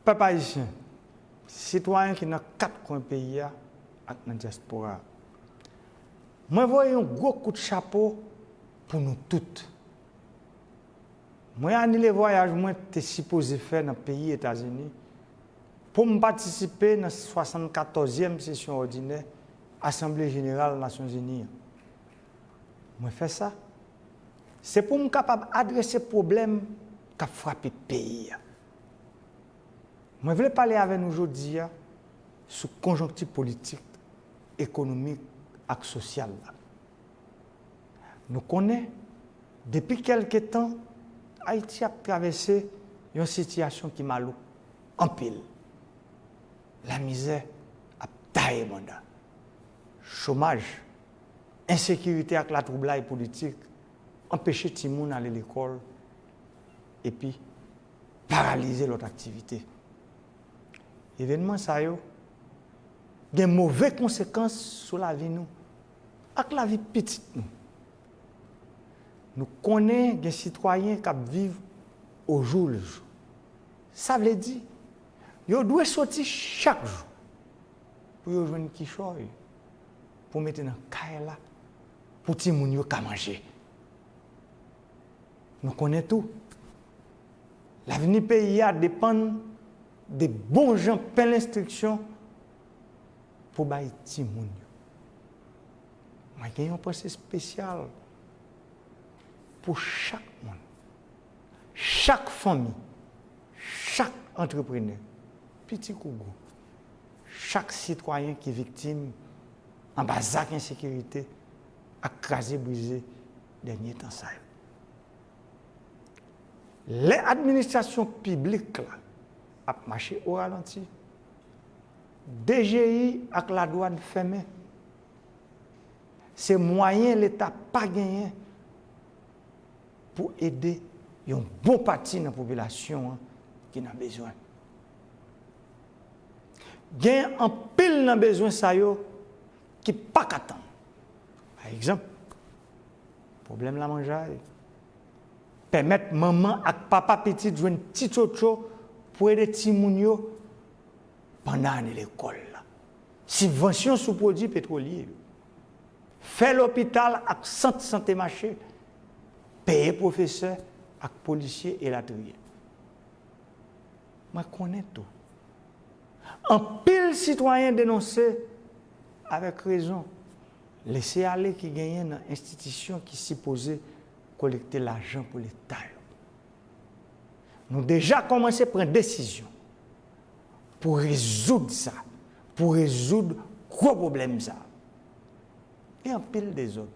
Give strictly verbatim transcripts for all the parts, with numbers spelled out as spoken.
Pèp ayisyen, sitwayen ki nan kat kwen peyi a ak nan dyaspora a, mwen voye yon gwo kout chapo pou nou tout. Mwen anile vwayaj mwen te sipoze fè nan peyi Etazini pou m patisipe nan swasannkatòzyèm sesyon òdinè Asanble Jeneral Nasyonzini an. Mwen fè sa, se pou m kapab adrese pwoblèm k ap frape peyi a. Mwen vle pale avè nou jodi a sou konjonkti politik, ekonomik ak sosyal la. Nou konnen, depi kèlke tan, Ayiti ap travèse yon sitiyasyon ki malouk anpil. Lamizè ap taye banda. Chomaj, ensekirite ak latwoublay politik anpeche timoun ale lekòl epi paralize lòt aktivite. Evènman sa yo gen move konsekans sou lavi nou ak lavi pitit nou. Nou konnen gen sitwayen k ap viv au jour le jour. Sa vle di, yo dwe soti chak jou pou yo jwenn kichòy pou mete nan kay la pou timoun yo ka manje. Nou konnen tou, lavni peyi a depann de bon jan pen lenstriksyon pou bay timoun yo. Mwen gen yon panse espesyal pou chak moun, chak fanmi, chak antreprenè, piti kou gwo, chak sitwayen ki viktim anba zak ensekirite ak kraze brize dènye tan sa yo. Lè administrasyon piblik la ap mache o ralanti, D G I ak ladwàn fèmen, se mwayen Leta pa genyen pou ede yon bon pati nan popilasyon an ki nan bezwen. Gen anpil nan bezwen sa yo ki pa ka tann. Pa egzanp, pwoblèm lamanjay, pèmèt manman ak papa pitit jwenn ti tchotcho pou ede timoun yo pandan ane lekòl la, sibvansyon sou pwodui petwolye yo, fè lopital ak sant sante mache, peye pwofesè ak polisye, elatriye. Mwen konnen tou, anpil sitwayen denonse avèk rezon lese ale ki genyen nan enstitisyon ki sipoze kolekte lajan pou Leta yo. Nou deja kòmanse pran desizyon pou rezoud sa, pou rezoud gwo pwoblèm sa. Gen anpil dezòd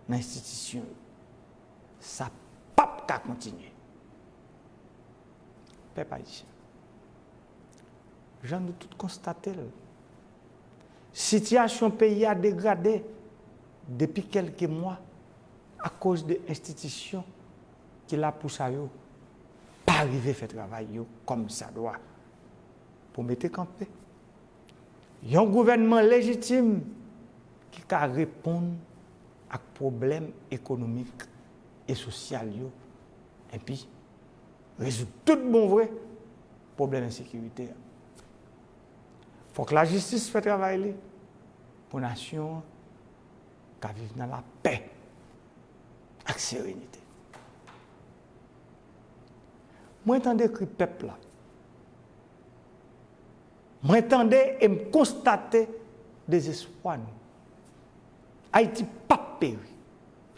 nan enstitisyon yo. Sa p ap ka kontinye. Pèp ayisyen, jan nou tout konstate l, sitiyasyon peyi a degrade depi kèlke mwa akoz de enstitisyon ki la pou sa yo pa rive fè travay yo kòmsadwa pou mete kanpe yon gouvènman lejitim ki ka reponn ak pwoblèm ekonomik e sosyal yo, epi rezoud tout bon vre pwoblèm ensekirite a. Fòk lajistis fè travay li pou nasyon an ka viv nan lapè ak serenite. Mwen tande kri pèp la. Mwen tande e m konstate dezespwa nou. Ayiti p ap peri.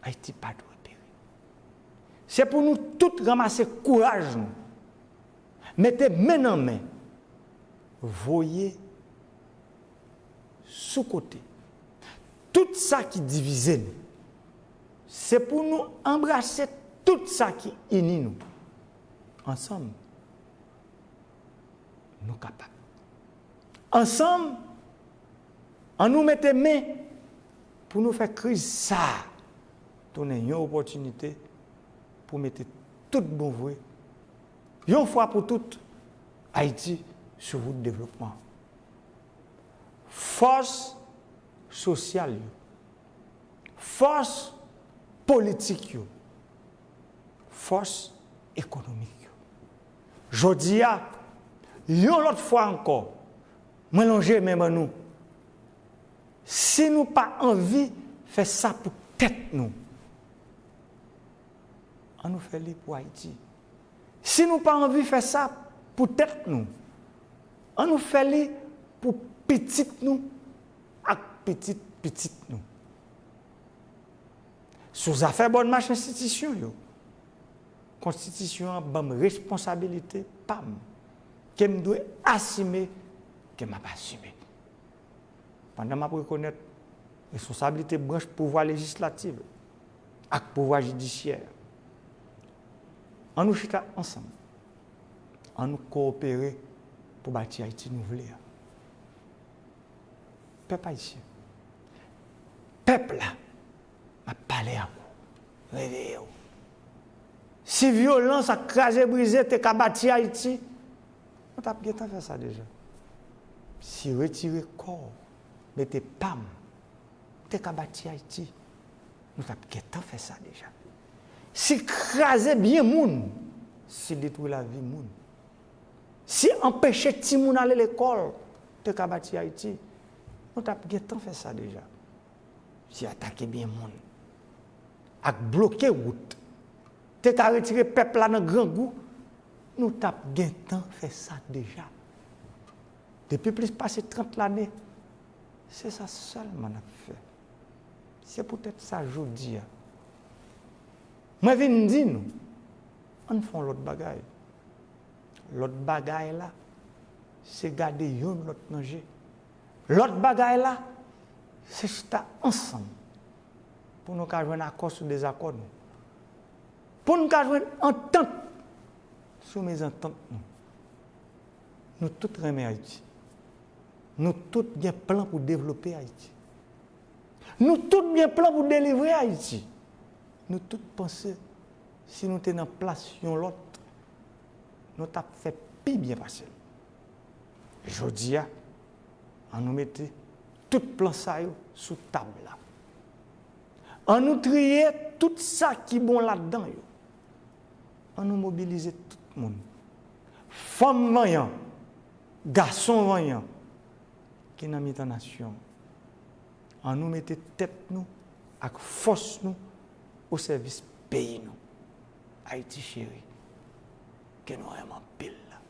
Ayiti pa dwe peri. Se pou nou tout ranmase kouraj nou, mete men nan men, voye sou kote tout sa ki divize nou. Se pou nou anbrase tout sa ki ini nou. Ansanm, nou kapab. Ansanm, ann nou mete men pou nou fè kriz sa a tounen yon opòtinite pou mete tout bon vre, yon fwa pou tout, Ayiti sou wout devlopman. Fòs sosyal yo, fòs politik yo, fòs ekonomik yo. Jodi a, Yon lòt fwa ankò, mwen lonje men ban nou. Si nou pa anvi fè sa pou tèt nou, ann nou fè li pou Ayiti. Si nou pa anvi fè sa pou tèt nou, ann nou fè li pou pitit nou ak pitit pitit nou. Sou zafè bòn mach enstitisyon yo, Konstitisyon an ban m responsabilite pa m ke m dwe asime, ke m ap asime. Pandan m ap rekonèt responsablite branch pouvwa lejislatif ak pouvwa jidisyè, ann nou chita ansanm, ann nou kowopere pou bati Ayiti nou vle a. Pèp ayisyen, pèp la, m ap pale ak ou, reveye w. Si vyolans ak kraze brize te ka bati Ayiti, nou t ap gentan fè sa deja. Si retire kò w, mete pa m, te ka bati Ayiti, nou t ap gentan fè sa deja. Si kraze byen moun, si detwi lavi moun, si anpeche timoun ale lekòl te ka bati Ayiti, nou t ap gentan fè sa deja. Si atake byen moun ak bloke wout te ka retire pèp la nan grangou, nou t ap gentan fè sa deja. Depi plis pase trant lane, se sa sèlman n ap fè. Se poutèt sa jodi a, mwen vin di nou, ann fè yon lòt bagay. Lòt bagay la, se gade youn lòt nan je. Lòt bagay la, se chita ansanm pou nou ka jwenn akò sou dezakò nou. Pou nou ka jwenn antant sou mezantant nou. Nou tout renmen Ayiti. Nou tout gen plan pou devlope Ayiti. Nou tout gen plan pou delivre Ayiti. Nou tout panse si nou te nan plas yon lòt, nou t ap fè pi byen pase l. Jodi a, ann nou mete tout plan sa yo sou tab la. Ann nou triye tout sa ki bon ladan yo. Ann nou mobilize tout moun. Fanm vanyan, gason vanyan ki nan mitan nasyon an. Ann nou mete tèt nou ak fòs nou o sèvis peyi nou, Ayiti cheri, ke nou renmen anpil la.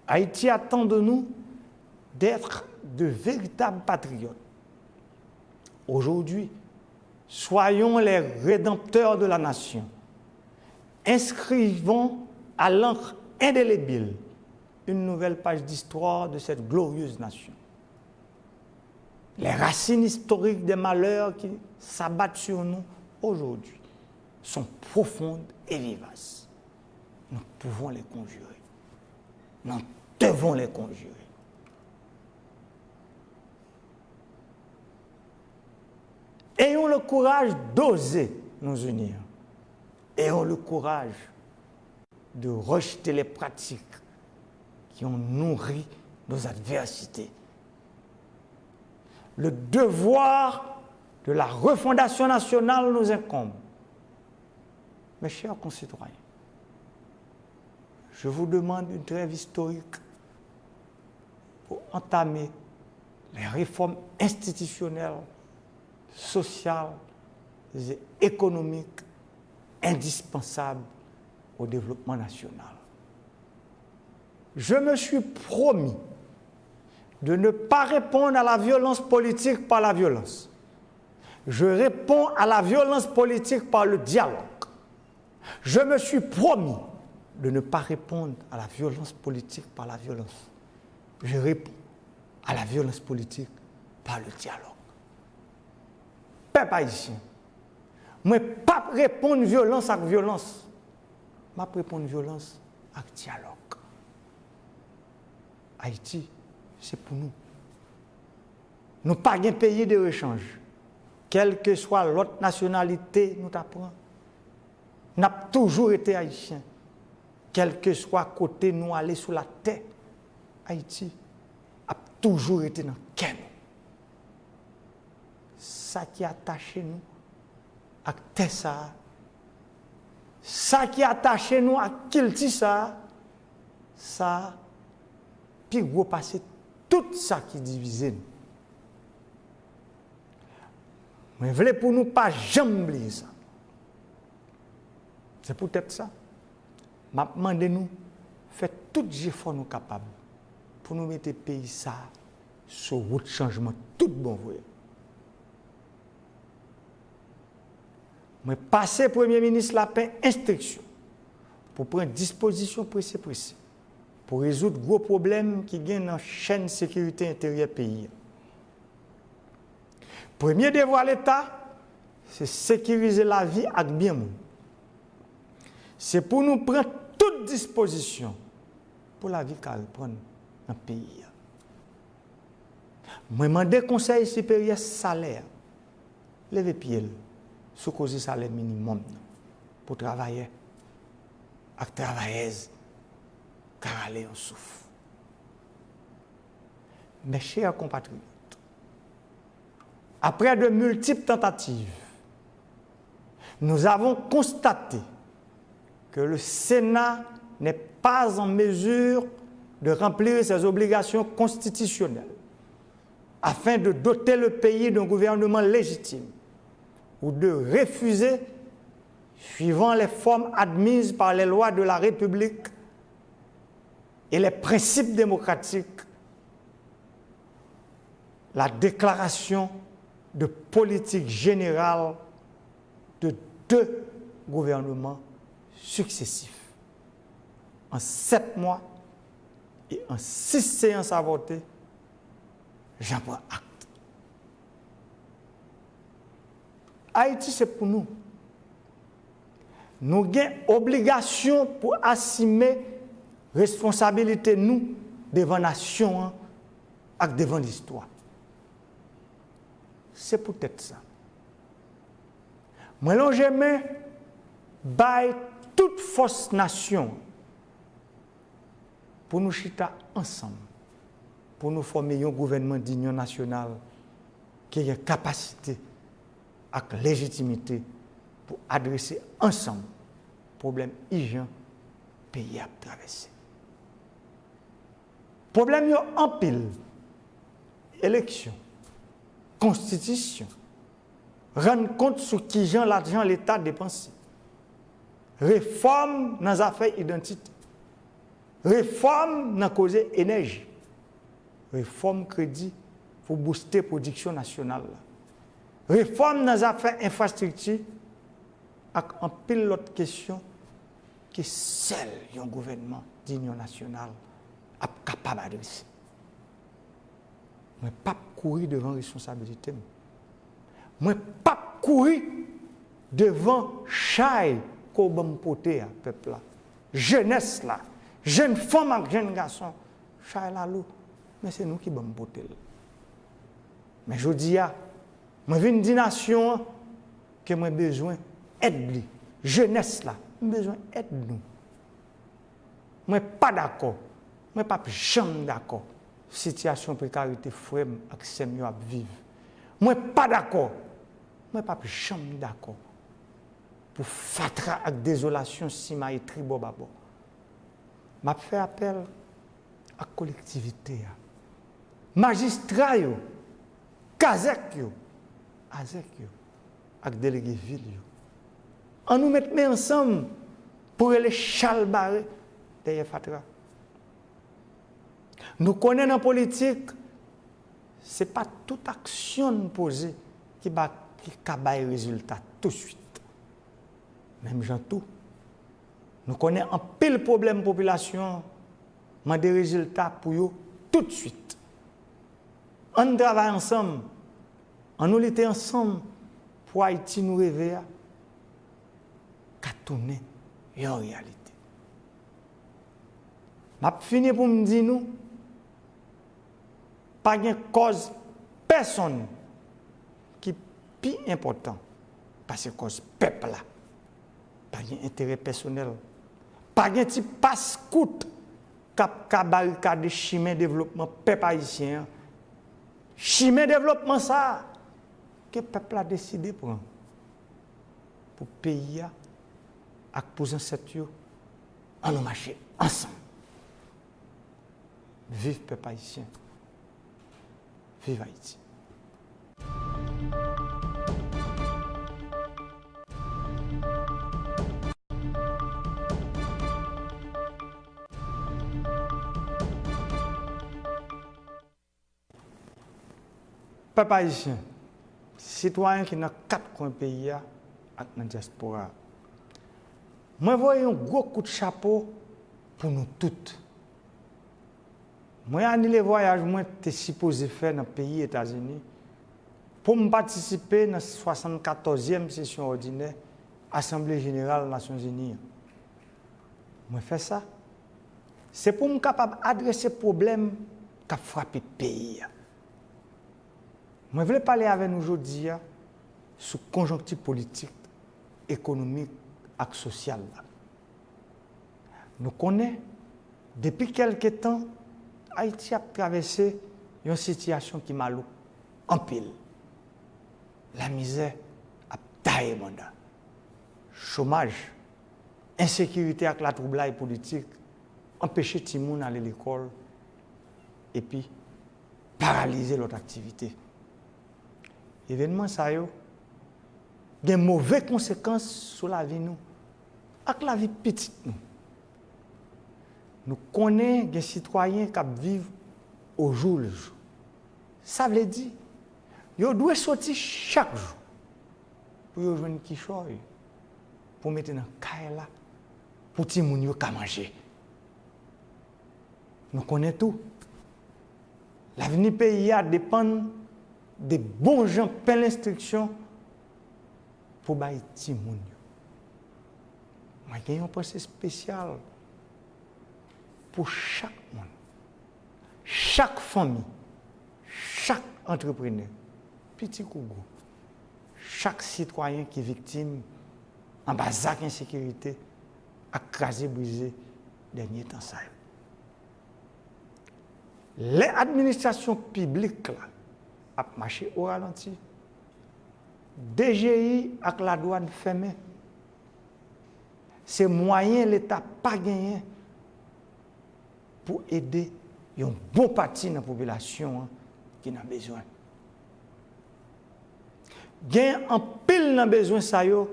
Haïti attend de nous d'être de véritables patriotes. Aujourd'hui, soyons les rédempteurs de la nation. Inscrivons à l'encre indélébile une nouvelle page d'histoire de cette glorieuse nation. Les racines historiques des malheurs qui s'abattent sur nous aujourd'hui sont profondes et vivaces. Nous pouvons les conjurer. Nous devons les conjurer. Ayons le courage d'oser nous unir. Ayons le courage de rejeter les pratiques qui ont nourri nos adversités. Le devoir de la refondation nationale nous incombe. Mes chers concitoyens, je vous demande une trêve historique pour entamer les réformes institutionnelles, sociales et économiques indispensables au développement national. Je me suis promis de ne pas répondre à la violence politique par la violence. Je réponds à la violence politique par le dialogue. Je me suis promis de ne pas répondre à la violence politique par la violence. Je réponds à la violence politique par le dialogue. Pèp ayisyen, mwen p ap reponn vyolans ak vyolans. M ap reponn vyolans ak dyalòg. Ayiti, se pou nou. Nou pa gen peyi de rechanj. Kèlkeswa lòt nasyonalite nou ta pran, n ap toujou rete ayisyen. Kèlkeswa kote nou ale sou latè, Ayiti ap toujou rete nan kè nou. Sa ki atache nou ak tè sa a, sa ki atache nou ak kilti sa a, Sa pi gwo pase tout sa ki divize nou. Mwen vle pou nou pa janm bliye sa. Se poutèt sa, m ap mande nou fè tout jefò nou kapab pou nou mete peyi sa a sou wout chanjman tout bon vre. Mwen pase Premye Minis Lapen enstriksyon pou pran dispozisyon prese prese pou rezoud gwo pwoblèm ki gen nan chèn sekirite enteryè peyi a. Premye devwa Leta, se sekirize lavi ak byen moun. Se pou nou pran tout dispozisyon pou lavi ka reprann nan peyi a. Mwen mande Konsèy Siperyè Salè a leve pye l sou koze salè minimòm nan pou travayè ak travayèz ka rale yon souf. Mes chers compatriotes, après de multiples tentatives, nous avons constaté que le Sénat n'est pas en mesure de remplir ses obligations constitutionnelles afin de doter le pays d'un gouvernement légitime ou de refuser, suivant les formes admises par les lois de la République et les principes démocratiques, la déclaration de politique générale de deux gouvernements successifs. En sept mois et en six séances avortées, j'en prends acte. Ayiti se pou nou. Nou gen obligasyon pou asime responsabilite nou devan nasyon an ak devan listwa. Se poutèt sa, mwen lonje men bay tout fòs nasyon an pou nou chita ansanm, pou nou fòme yon gouvènman dinyon nasyonal ki gen kapasite ak lejitimite pou adrese ansanm pwoblèm ijan peyi a ap travèse. Pwoblèm yo anpil: eleksyon, konstitisyon, rann kont sou kijan lajan Leta depanse, refòm nan zafè idantite, refòm nan koze enèji, refòm kredi pou bouste pwodiksyon nasyonal la, refòm nan zafè enfrastrikti ak anpil lòt kesyon ke sèl yon gouvènman dinyon nasyonal ap kapab adrese. Mwen p ap kouri devan responsabilite m. Mwen p ap kouri devan chay ke w ban m pote a, pèp la, jenès la, jenn fanm ak jenn gason. Chay la lou, men se nou ki ban m pote l. Men jodi a, mwen vin di nasyon an ke mwen bezwen èd li. Jenès la, m bezwen èd nou. Mwen pa dakò, mwen p ap janm dakò sitiyasyon prekarite frè m ak sè m yo ap viv. Mwen pa dakò, mwen p ap janm dakò pou fatra ak dezolasyon simaye tribò babò. M ap fè apèl ak kolektivite a, majistra yo, kazèk yo, azèk yo, ak delege vil yo. Ann nou met men ansanm pou rele chalbare dèyè fatra. Nou konnen nan politik, se pa tout aksyon n poze ki ba, ki ka bay rezilta touswit. Menm jan tou, nou konnen anpil pwoblèm popilasyon an mande rezilta pou yo toutswit. Ann travay ansanm, ann nou lite ansanm pou Ayiti nou reve a ka tounen yon reyalite. M ap fini pou m di nou, pa gen kòz pèsonn ki pi enpòtan pase kòz pèp la. Pa gen enterè pèsonèl. Pa gen ti pas kout k ap ka barikade chimen devlopman pèp ayisyen an. Chimen devlopman sa a ke pèp la deside pran pou peyi a ak pou zansèt yo. Ann nou mache ansanm. Viv pèp ayisyen. Viv Ayiti. Pèp ayisyen, sitwayen ki nan kat kwen peyi a ak nan dyaspora a, mwen voye yon gwo kout chapo pou nou tout. Mwen anile vwayaj mwen te sipoze fè nan peyi Etazini pou m patisipe nan swasannkatòzyèm sesyon òdinè Asanble Jeneral Nasyonzini an. Mwen fè sa, se pou m kapab adrese pwoblèm k ap frape peyi a. Mwen vle pale avè nou jodi a sou konjonkti politik, ekonomik ak sosyal la. Nou konnen, depi kèlke tan, Ayiti ap travèse yon sitiyasyon ki malouk anpil. Lamizè ap taye banda. Chomaj, ensekirite ak latwoublay politik anpeche timoun ale lekòl epi paralize lòt aktivite. Evènman sa yo gen move konsekans sou lavi nou ak lavi pitit nou. Nou konnen gen sitwayen k ap viv ojoulejou. Sa vle di, yo dwe soti chak jou pou yo jwenn kichòy pou mete nan kay la pou timoun yo ka manje. Nou konnen tou, lavni peyi a depann de bon jan pen lenstriksyon pou bay timoun yo. Mwen gen yon panse espesyal pou chak moun, chak fanmi, chak antreprenè, piti kou gwo, chak sitwayen ki viktim anba zak ensekirite ak kraze brize dènye tan sa yo. Lè administrasyon piblik la ap mache o ralanti, D G I ak ladwàn fèmen, se mwayen Leta pa genyen pou ede yon bon pati nan popilasyon an ki nan bezwen. Gen anpil nan bezwen sa yo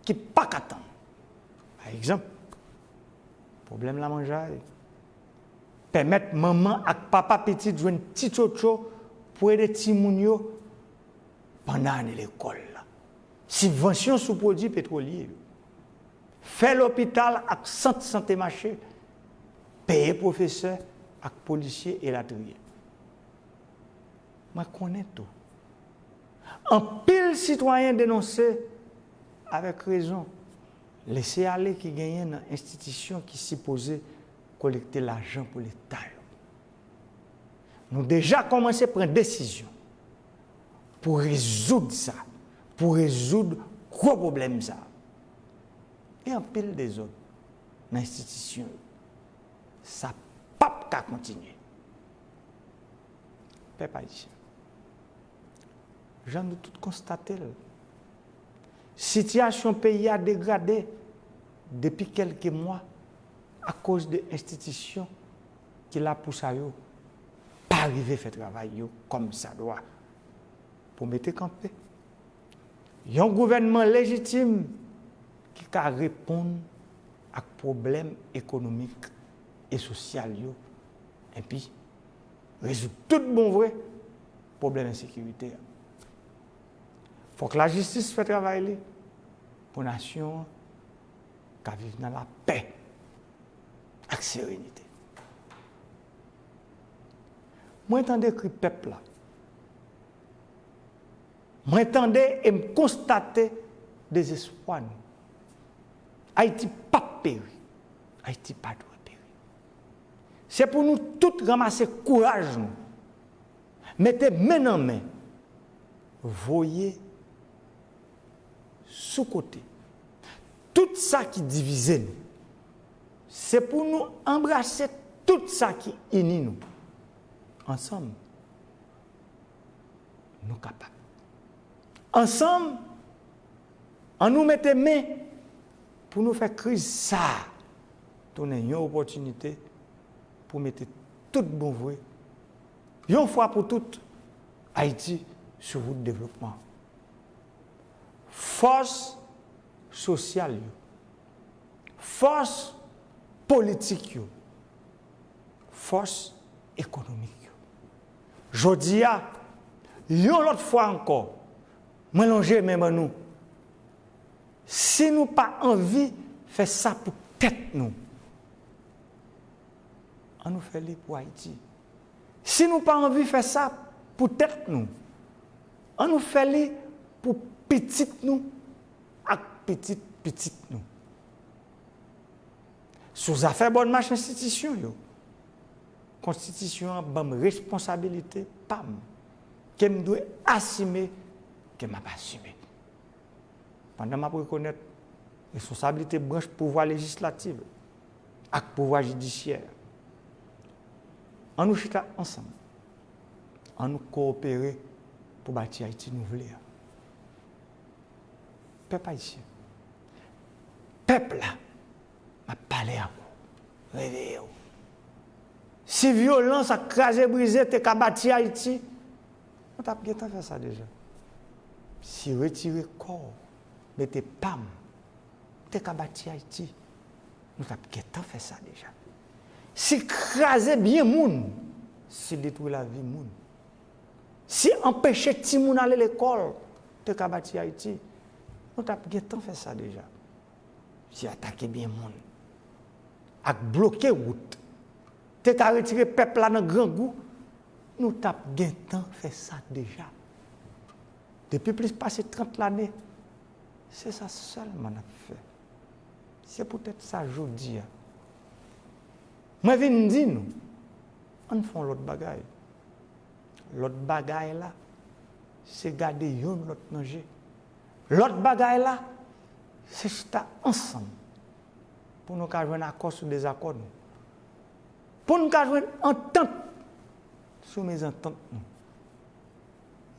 ki pa ka tann. Pa egzanp, pwoblèm lamanjay, pèmèt manman ak papa pitit jwenn ti tchotcho pou ede timoun yo pandan ane lekòl la, sibvansyon sou pwodui petwolye yo, fè lopital ak sant sante mache, peye pwofesè ak polisye elatriye. Mwen konnen tou, anpil sitwayen denonse avèk rezon lese ale ki genyen nan enstitisyon ki sipoze kolekte lajan pou Leta yo. Nou deja kòmanse pran desizyon pou rezoud sa, pou rezoud gwo pwoblèm sa. Gen anpil dezòd nan enstitisyon yo. Sa p ap ka kontinye. Pèp ayisyen, jan nou tout konstate l, sitiyasyon peyi a degrade depi kèlke mwa akoz de enstitisyon ki la pou sa yo pa rive fè travay yo kòmsadwa pou mete kanpe yon gouvènman lejitim ki ka reponn ak pwoblèm ekonomik e sosyal yo, enpi rezoud tout bon vre pwoblèm ensekirite a. Fòk lajistis fè travay li pou nasyon an ka viv nan lapè ak serenite. Mwen tande kri pèp la. Mwen tande e m konstate dezespwa nou. Ayiti p ap peri. Ayiti pa dwe peri. Se pou nou tout ranmase kouraj nou, mete men nan men, voye sou kote tout sa ki divize nou. Se pou nou anbrase tout sa ki ini nou. Ansanm, nou kapab. Ansanm, ann nou mete men pou nou fè kriz sa a tounen yon opòtinite pou mete tout bon vre, yon fwa pou tout, Ayiti sou wout devlopman. Fòs sosyal yo, fòs politik yo, fòs ekonomik yo. Jodi a, yon lòt fwa ankò, mwen lonje men ban nou. Si nou pa anvi fè sa pou tèt nou, an nou fè li pou Ayiti. Si nou pa anvi fè sa pou tèt nou, an nou fè li pou pitit nou ak pitit pitit nou. Sou zafè bòn mach enstitisyon yo, Konstitisyon an ban m responsabilite pa m ke m dwe asime, ke m ap asime. Pandan m ap rekonèt responsablite branch pouvwa lejislatif ak pouvwa jidisyè, an nou chita ansanm, an nou kowopere pou bati Ayiti nou vle a. Pèp ayisyen, pèp la, m ap pale ak ou. Reveye w. Si vyolans ak kraze brize te ka bati Ayiti, nou t ap gentan fè sa deja. Si retire kò w, mete pa m, te ka bati Ayiti, nou t ap gentan fè sa deja. Si kraze byen moun, si detwi lavi moun, si anpeche timoun ale lekòl te ka bati Ayiti, nou t ap gentan fè sa deja. Si atake byen moun ak bloke wout te ka retire pèp la nan grangou, nou t ap gentan fè sa deja. Depi plis pase trant lane, se sa sèlman n ap fè. Se poutèt sa jodi a, mwen vin di nou, ann fè yon lòt bagay. Lòt bagay la, se gade youn lòt nan je. Lòt bagay la, se chita ansanm pou nou ka jwenn akò sou dezakò nou. Pou nou ka jwenn antant sou mezantant nou.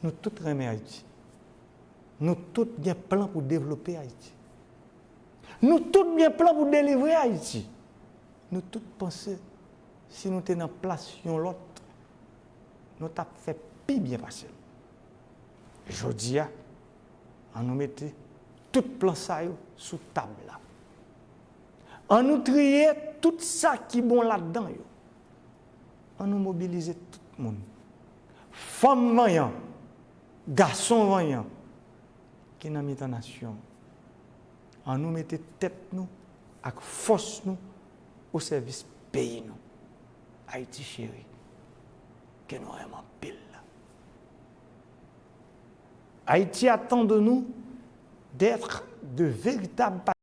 Nou tout renmen Ayiti. Nou tout gen plan pou devlope Ayiti. Nou tout gen plan pou delivre Ayiti. Nou tout panse si nou te nan plas yon lòt, nou t ap fè pi byen pase l. Jodi a, an nou mete tout plan sa yo sou tab la. An nou triye tout sa ki bon ladan yo. An nou mobilize tout moun. Fanm vanyan, gason vanyan ki nan mitan nasyon an. An nou mete tèt nou ak fòs nou o sèvis peyi nou. Ayiti cheri, ke nou renmen anpil la. Haïti attend de nous d'être de véritables